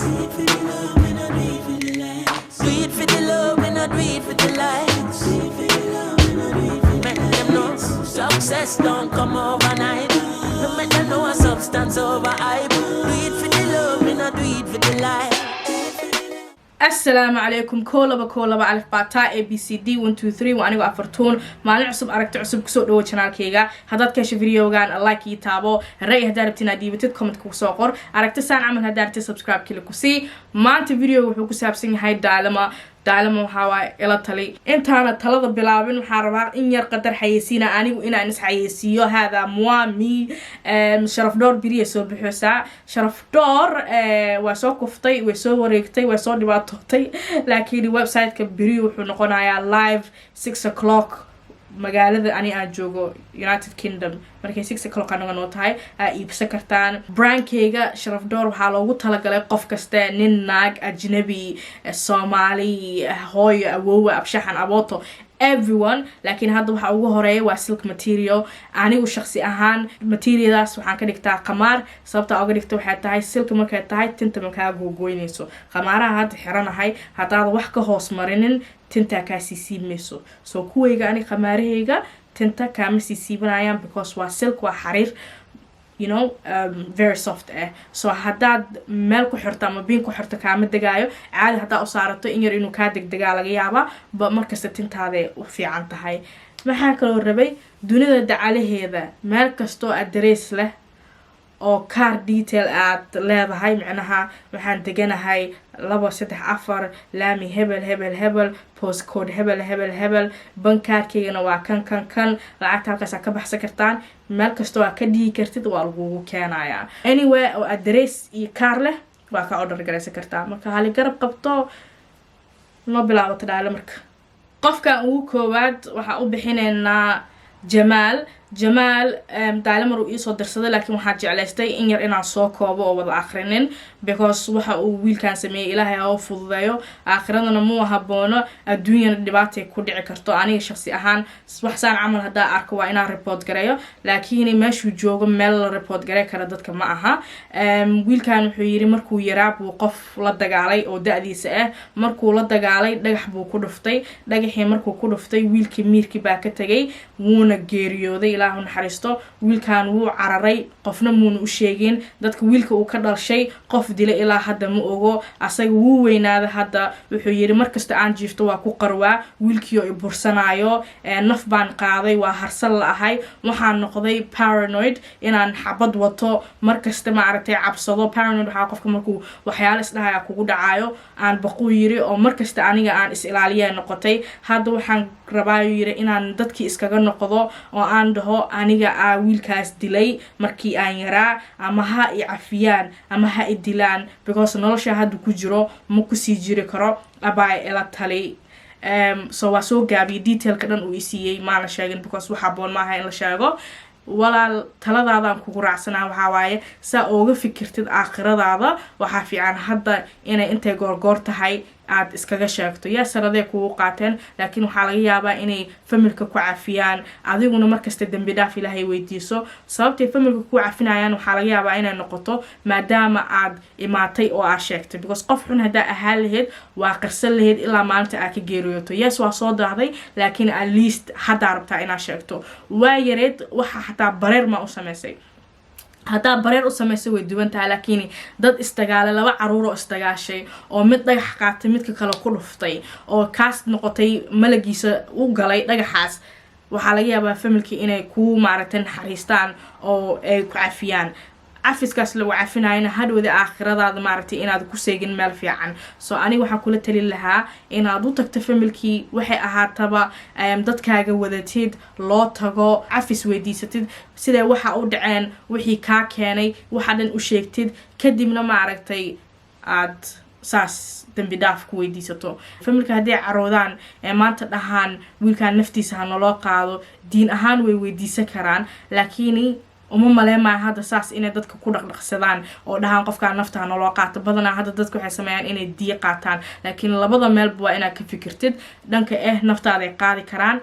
Do it for the love, me not do it for the likes. Do it for the love, me not do it for the likes. Do it for the love, me not do it for the Make them know success don't come overnight. No make them know a substance over hype. Do it for the love, me not do it for the likes. Asalaamu calaykum. 1 2 1 2, alif bata, A B C D, 1 2 3. Waa anigoo Afartuun. Maalin cusub, aragti cusub. Kusoo dhawo channelkayga. Haddaad ka hesho videogan, like ii taabo. Ray haddaa rabtid inaad dhiibatid, comment kusoo qor. Aragti saan camal haddaa rabtid, subscribe kili kusii. Maanta videoga wuxuu ku saabsan yahay dilemma. Dilemma waxaa waaye ila tali. Intaana talada bilaabin, waxaa rabaa in yar qadar xayeysiina, anigu inaan is xayeysiiyo. Hada muami Sharaf Dhoor beriya soo bixiysaa. Sharaf Dhoor waa soo kuftay, way soo wareegtay, way soo dhibaatootay, laakiin website-ka beri wuxuu noqonayaa live 6 o'clock magaalada ani aan joogo, United Kingdom. Markay 6 o'clock anaga noo tahay, aa iibsan kartaan brandkeyga Sharaf Dhoor. Waxaa loogu talagalay qof kaste, nin, naag, ajnabi, Soomaali, hooyo, awowa, abshaxan, abooto, everyone. Laakiin hadda waxa ugu horeeya waa silk material. Anigu shaqsi ahaan materialdaas waxaan ka dhigtaa qamaar. Sababta oga dhigta waxay tahay, silka markay tahay, tinta makaa googoynayso. Qamaaraha hadda xiranahay, haddaada wax ka hoos marinin, tintaa kaa siisiimayso. So kuwayga ani qamaarahayga tinta kaama sii siibanayaan because waa silk, waa xariir, very soft ah. So haddaad meel ku xirto ama biin ku xirto, kaama degaayo. Caadi haddaa u saarato, in yar inuu kaa degdegaa laga yaabaa, ba markasta tintaaday u fiican tahay. Maxaa kaloo rabay? Dunida dacalaheeda meel kastoo address leh oo car detail aad leedahay, micnaha waxaan deganahay 2 3 4, laami hebel hebel hebel, postcode hebel hebel hebel, bankaarkaygana waa kan kan kan, lacagta halkaasaa ka baxsan kartaan. Meel kastoo aa ka dhihi kartid, waa lagugu keenayaa. Anywhere oo address iyo kaar leh, waa ka order garaysan kartaa. Marka hali garab qabto, noo bilaabato dhaale. Marka qofkan ugu koowaad waxaan u bixinaynaa Jamaal. Jamaal dilemma uu iisoo dirsaday, laakiin waxaa jeclaystay in yar inaan soo koobo oo wada akrinin, because waxa uu wiilkan sameeyey, Ilaahay ha u fududeeyo, aakhiradana muu haboono, adduunyana dhibaatay ku dhici karto. Aniga shaqsi ahaan, waxsaan camal haddaa arko, waa inaan report gareeyo, laakiin meeshuu joogo meel la report garey kara dadka ma aha. Wiilkan wuxuu yiri, markuu yaraa buu qof la dagaalay oo da-diisa ah. Markuu la dagaalay, dhagax buu ku dhuftay. Dhagaxii markuu ku dhuftay, wiilkii miirkii baa ka tegay, wuuna geeriyooday, Ilaahu naxariisto. Wiilkan wuu cararay, qofna muuna u sheegin. Dadka wiilka uu ka dhalshay qof dilay ilaa hadda ma ogo. Asaga wuu weynaaday hadda. Wuxuu yiri, markasta aan jiifto waa ku qarwaa wiilkii oo i bursanaayo. Naf baan qaaday, waa harsan la ahay. Waxaan noqday paranoid, inaan xabad wato markasta, maaragtay, cabsado. Paranoid waxaa qofka markuu waxyaalo isdhahaya kugu dhacaayo. Aan baquu yiri, oo markasta aniga aan is ilaaliya noqotay. Hadda waxaan rabaayu yiri inaan dadkii iskaga noqdo oo aan dhaho aniga aa wiilkaas dilay markii aan yaraa, ama ha i cafiyaan ama ha i dilaan, because nolosha hadda ku jiro ma kusii jiri karo. Abaay, ila tali. So waa soo gaabiyay, detailka dhan uu isiiyey maana sheegin, because wax haboon maaha in la sheego. Walaal, taladaadaan kugu raacsanaa. Waxaa waaye, saa ooga fikirtid aakhiradaada, waxaa fiican hadda inay intay goorgoor tahay aad iskaga sheegto. Yaa sanadee kugu qaateen, laakiin waxaa laga yaabaa inay familka ku cafiyaan. Adiguna markasta dembi dhaaf Ilaahay weydiiso. Sababtay familka ku cafinayaan waxaa laga yaabaa inay noqoto maadaama aad imaatay oo aad sheegtay, because qof xun haddaa ahaan lahayd, waa qarsan lahayd ilaa maalinta aad ka geeriyooto. Yes, waa soo daahday, laakiin at least haddaa rabtaa inaad sheegto. Waa yareed waxa xataa bareer maa u samaysay. Haddaa bareer u samaysay, way duwan tahay. Laakiin dad isdagaalay, laba caruur oo isdagaashay, oo mid dhagax qaatay, midka kale ku dhuftay, oo kaas noqotay malagiisa u galay dhagaxaas, waxaa laga yaabaa familkii inay ku, maaragtay, naxariistaan oo ay ku cafiyaan. Cafiskaas lagu cafinayana, hadhowda aakhiradaada, maaragtay, inaad ku seegin meel fiican. So aniga waxaan kula talin lahaa inaad u tagto familkii, waxay ahaataba dadkaaga wadatid, loo tago, cafis weydiisatid, siday waxa u dhaceen, wixii kaa keenay, waxa dhan u sheegtid. Kadibna, maaragtay, aad saas dembi dhaaf ku weydiisato familka. Hadday caroodaan ee maanta dhahaan wiilkan naftiisa ha naloo qaado, diin ahaan way weydiisan karaan, laakiin uma maleemaya hadda saas inay dadka ku dhaqdhaqsadaan oo dhahaan qofkaa nafta ha naloo qaato. Badanaa hadda dadka waxay sameeyaan inay diya qaataan, laakiin labada meelba waa inaad ka fikirtid. Dhanka naaftaaday qaadi karaan.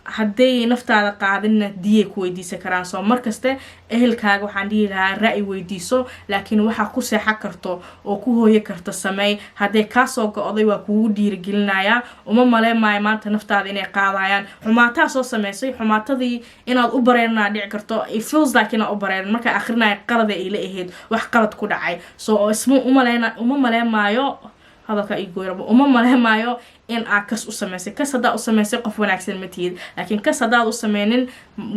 Hadday naftaada qaadinna, diyay ku weydiisan karaan. Soo markaste ehelkaaga waxaan dhihi lahaa ra'yi weydiiso, laakiin waxaa ku seexan karto oo ku hooyi karto sameey. Hadday kaasoo go-day, waa kugu dhiirigelinayaa. Uma maleemaayo maanta naftaada inay qaadayaan. Xumaataa soo sameysay, xumaatadii inaad u bareeranaa dhici karto. It feels like inaad u bareeran markaa akrinaya qalada ay la ahayd, wax qalad ku dhacay. So isma umaleyna, uma maleemaayo hadalka igoyraba, uma maleemaayo in aad kas u samaysay. Kas haddaad u samaysay, qof wanaagsan ma tihid, laakiin kas haddaad u sameynin,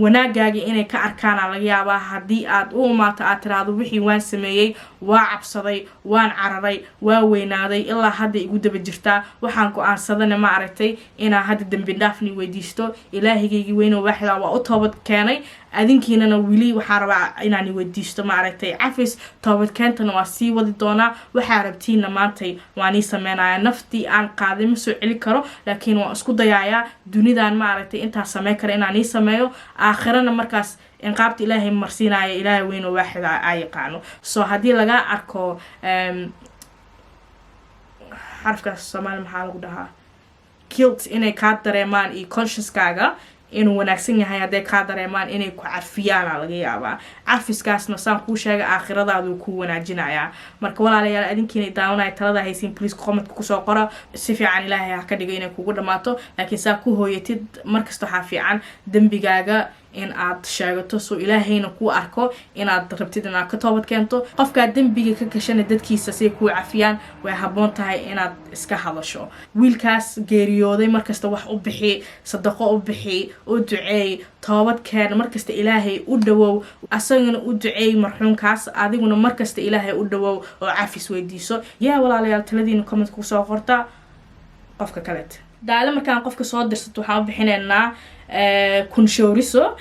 wanaagaagii inay ka arkaana laga yaabaa. Haddii aad u imaato, aad tiraahdo wixii waan sameeyey, waa cabsaday, waan cararay, waa weynaaday, ilaa hadda igu daba jirtaa, waxaan go-aansadana, ma aragtay, inaa hadda dembi dhaafni weydiisto Ilaahigaygii weyno waaxida, waa u toobad keenay, adinkiinana weli waxaan rabaa inaan weydiisto, ma aragtay, cafis. Toobad keentana waa sii wadi doonaa. Waxaa rabtiinna maantay waa nii sameynaya. Naftii aan qaaday ma soo celi karo, laakiin waan isku dayayaa dunidan, ma aragtay, intaa sameyn kara inaan ii sameeyo. Aakhirana markaas inqaabta Ilaahay marsiinaya, Ilaahay weyn oo waaxida aa yaqaano. So haddii laga arko xarafkaas Soomaali maxaa lagu dhahaa, guilt inay kaa dareemaan iyo consciouskaaga inuu wanaagsan yahay hadday kaa dareemaan, inay ku cafiyaana laga yaabaa. Cafiskaasna, saan kuu sheegay, aakhiradaaduu kuu wanaajinayaa. Marka walaalayaal, adinkiina daawanaya, talada haysiin, please commentka kusoo qora. Si fiican Ilaahay ha ka dhigo inay kugu dhamaato, laakiin saa ku hooyatid, markasta waxaa fiican dembigaaga in aad sheegato, soo Ilaahayna kuu arko inaad rabtid inaad ka toobad keento. Qofkaa dembiga ka gashana dadkiisa siay kuu cafiyaan, way habboon tahay inaad iska hadasho. Wiilkaas geeriyooday markasta wax u bixi, sadaqo u bixi, u duceey, toobad keen, markasta Ilaahay u dhawow. Asagana u duceey marxuumkaas, adiguna markasta Ilaahay u dhawow oo cafis weydiiso. Yaa walaalayaal, taladiina comment kusoo qorta. Qofka kaleet daale markaan qofka soo dirsato, waxaan u bixinaynaa Kunshooriso.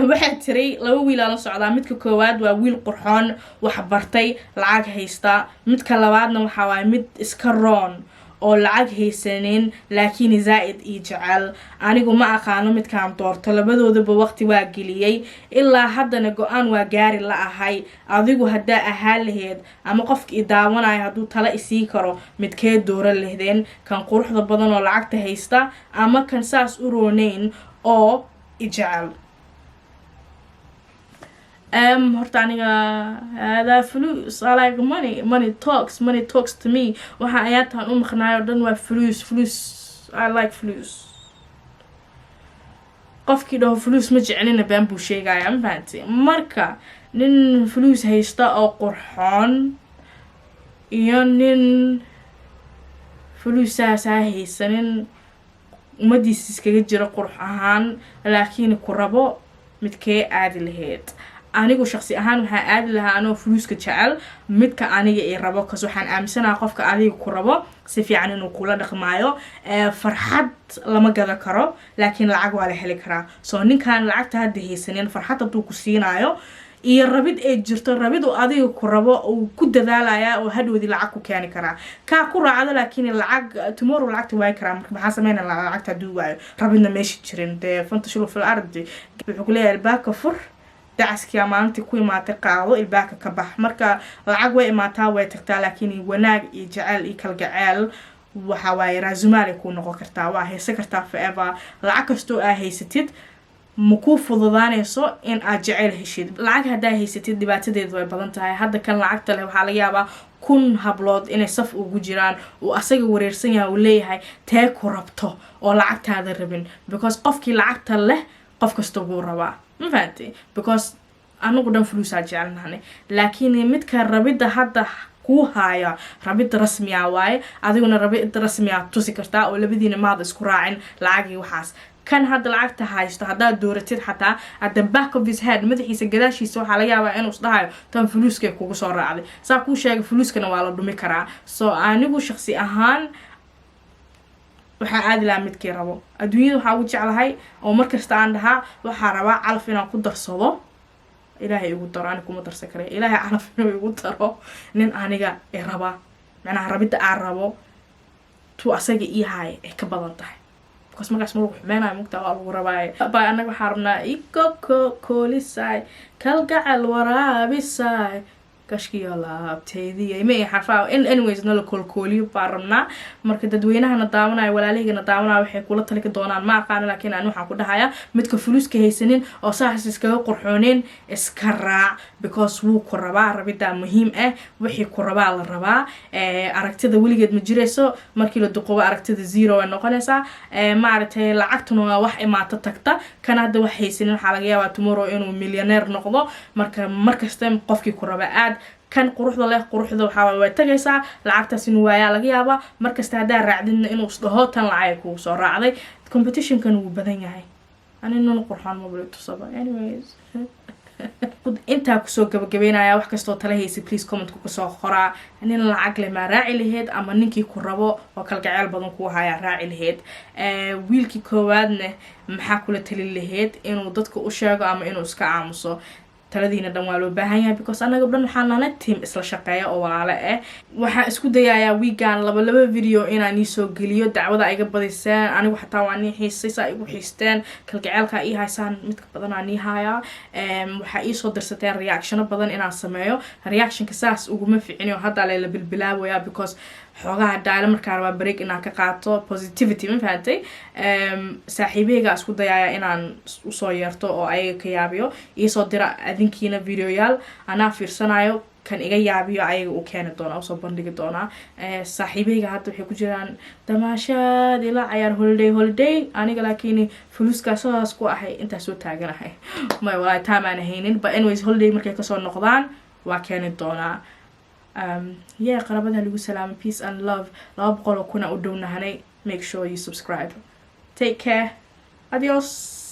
Waxaa tiray laba wiilaa la socdaa. Midka koowaad waa wiil qurxoon, wax bartay, lacag haysta. Midka labaadna waxaa waaye mid iska roon oo lacag haysanin, laakiin zaa-id ii jecel. Anigu ma aqaano midkaan doorto. Labadoodaba waqti waa geliyey, ilaa haddana go-aan waa gaari la ahay. Adigu haddaa ahaan laheyd ama qofka i daawanayo hadduu tala isii karo, midkee dooran lehdeen? Kan quruxda badan oo lacagta haysta ama kan saas u roonayn oo i jecel? Horta aniga haadaa fulus. I like money. Money talks, money talks to me. Waxa ayaantaan u maqnaayo o dhan waa fulus, fulus. I like fulus. Qofkii dhaho fulus ma jecelina, been buu sheegaya, ma fahanti? Marka nin fulus haysta oo qurxoon iyo nin fuluusaasaa haysanin, ummadiisa iskaga jiro qurux ahaan, laakiin ku rabo, midkee aadi lahayd? Anigu shaqsi ahaan waxaa aadi lahaa, anoo fuluuska jecel, midka aniga i rabo, kas waxaan aaminsanaha qofka adiga ku rabo si fiican inuu kula dhaqmaayo. Farxad lama gada karo, laakiin lacag waa la heli karaa. So ninkan lacagta hadda haysanin, farxad hadduu ku siinaayo iyo rabid ay jirto, rabid uu adiga ku rabo, uu ku dadaalaya oo hadhowdii lacag ku keeni karaa, kaa ku raacdo. Laakiin lacag tomorrow lacagta waayi karaa. Marka maxaa sameynaya lacagta hadduu waayo, rabidna meesha jirin? Dee fantashilu fil ardi wuxuu kuleeyahay albaabka fur, dacaskiyaa maalintii ku imaatay qaado, ilbaaka ka bax. Marka lacag way imaataa, way tagtaa, laakiin wanaag iyo jecel iyo kalgaceel waxa waaye raasumaalay kuu noqon kartaa, waa haysan kartaa forever. Lacag kastoo aa haysatid, ma kuu fududaanayso in aad jeceyl heshid. Lacag haddaa haysatid, dhibaatadeedu way badan tahay. Hadda kan lacagta leh waxaa laga yaabaa 1000 hablood inay saf ugu jiraan, uu asaga wareersan yahay, uu leeyahay tee ku rabto oo lacagtaada rabin, because qofkii lacagta leh qof kasta buu rabaa, ma fahamtay? Because anagu dhan fuluusaa jecelnahane, laakiin midka rabidda hadda kuu haaya, rabidda rasmiya waaye. Adiguna rabidda rasmiya tusi kartaa oo labadiina maada isku raacin lacagii waxaas. Kan hadda lacagta haysto haddaad dooratid, xataa at the back of his head, madaxiisa gadaashiisa, waxaa laga yaabaa inuu isdhahayo tan fuluuskay kugu soo raacday. Saa kuu sheegay, fuluuskana waa la dhumi karaa. So anigu shaqsi ahaan waxaa aadi lahaa midkii rabo. Adduunyada waxaa ugu jeclahay oo markasta aan dhahaa, waxaa rabaa calaf inaan ku darsado. Ilaahay igu daro, ani kuma darsan kara. Ilaahay calaf inuu igu daro nin aniga i raba, macnaha rabidda aan rabo tuu asaga ii haaya ay ka badan tahay, because markaas ma lagu xumeynayo, mugtaa waa lagu rabaaye. Baa annaga waxaa rabnaa ikoko koolisay, kalgacal waraabisay. Gashkiyo laabteediya ma xarfaa in. Anyways, nala koolkooliyo baan rabnaa. Marka dadweynahana daawanaya, walaalahigana daawanaya, waxay kula taliki doonaan ma aqaano, laakiin ani waxaan ku dhahayaa midka fuluuska haysanin oo saaxis iskaga qurxoonin, iska raac, because wuu ku rabaa. Rabidaa muhiim ah, wixii ku rabaa la rabaa. Aragtida weligeed ma jirayso. Markii la duqoobo aragtida zero ay noqonaysaa. Maaragtay, lacagtuna waa wax imaato tagta. Kan hadda wax haysanin waxaa laga yaabaa tomorrow inuu millionaire noqdo. Marka markasta qofkii ku raba aad. Kan quruxda leh, quruxda waxaa way tagaysaa, lacagtaas inuu waayaa laga yaabaa. Markasta haddaa raacdidna inuu isdhaho tan lacag kugu soo raacday. Competitionkan wuu badan yahay. Ani nun qurxoon mabli tusaba. Anyways, intaa kusoo gabagabeynaya. Wax kastoo tala haysa, please commentka kusoo qoraa. Nin lacag leh maa raaci laheyd ama ninkii ku rabo oo kalgaceel badan kuu hayaa raaci laheyd? Wiilkii koowaadna maxaa kula talin laheyd, inuu dadka u sheego ama inuu iska aamuso? Taladiina dhan waa loo baahan yahay, because annaga dhan waxaa nana team isla shaqeeya oo walaale ah. Waxaan isku dayayaa weekan laba laba video inaan iisoo geliyo. Dacwada iga badiseen, anigu xataa waa nii xiisay, saa igu xiisteen, kalgaceelkaa ii haysaan midka badanaa nii hayaa. Waxaa iisoo dirsateen reactiono badan inaan sameeyo. Reactionka saas uguma ficiniyo hadda lela bilbilaabaya, because xoogaha daalo markaa rabaa break inaan ka qaato positivity, ma fahantay? Saaxiibahayga isku dayaaya inaan usoo yeerto oo ayaga ka yaabiyo. Iisoo dira adinkiina videoyaal, anaa fiirsanayo, kan iga yaabiyo ayaga u keeni doonaa, usoo bandhigi doonaa. Saaxiibahayga hadda waxay ku jiraan damaashaad ila cayaar, holiday, holiday. Aniga laakiin fuluuskaa sidaas ku ahay intaa soo taaganahay, may walaahi time aan haynin. But anyways, holiday markay kasoo noqdaan waa keeni doonaa. Yeah, qarabada lagu salaamay. Peace and love. 200,000 u dhownahanay. Make sure you subscribe. Take care, adios.